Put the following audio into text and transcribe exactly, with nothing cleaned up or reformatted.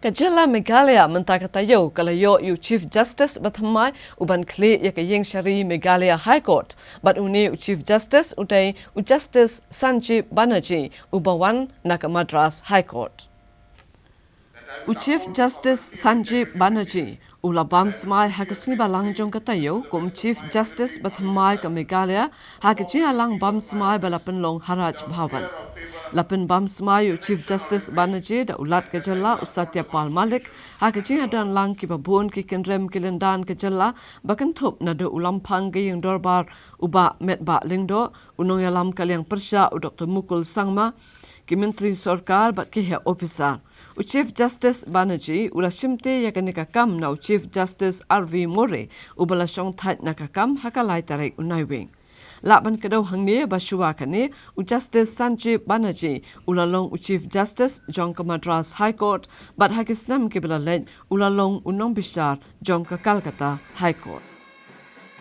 Ka jylla Meghalaya mynta ka taïew ka la ïoh ïa u Chief Justice bathymmai u ban khlieh ïa ka ïing shari Meghalaya High Court, bad une u Chief Justice u dei u Justice Sanjib Banerjee uba wan na ka Madras High Court. U Chief Justice Sanjib Banerjee u la bam smai ha ka sngi Balang jong ka taïew kum u Chief Justice bathymmai ka Meghalaya ha ka jingïalang bam smai ba la pynlong ha Raj Bhavan. La pynbam smai ïa u Chief Justice Banerjee da u Lat ka jylla u Satya Pal Malik ha ka jingïadonlang kiba bun ki kynrem ki lyndan ka jylla ba kynthup naduh u Lamphang ka ïing dorbar u Bah Metbah Lyngdoh, u nongïalam ka liang pyrshah u Doktor Mukul Sangma, ki myntri sorkar bad ki heh ophisar. U Chief Justice Banerjee u la shimti ïa kane ka kam na u Chief Justice R V More uba la shongthait na ka kam ha ka lai tarik u Naiwieng. Lah ban kdew hangne ba shuwa kane u Justice Sanjib Banerjee u la long u Chief Justice jong ka Madras High Court bad ha ki snem kiba la leit u la long u nongbishar jong ka Calcutta High Court.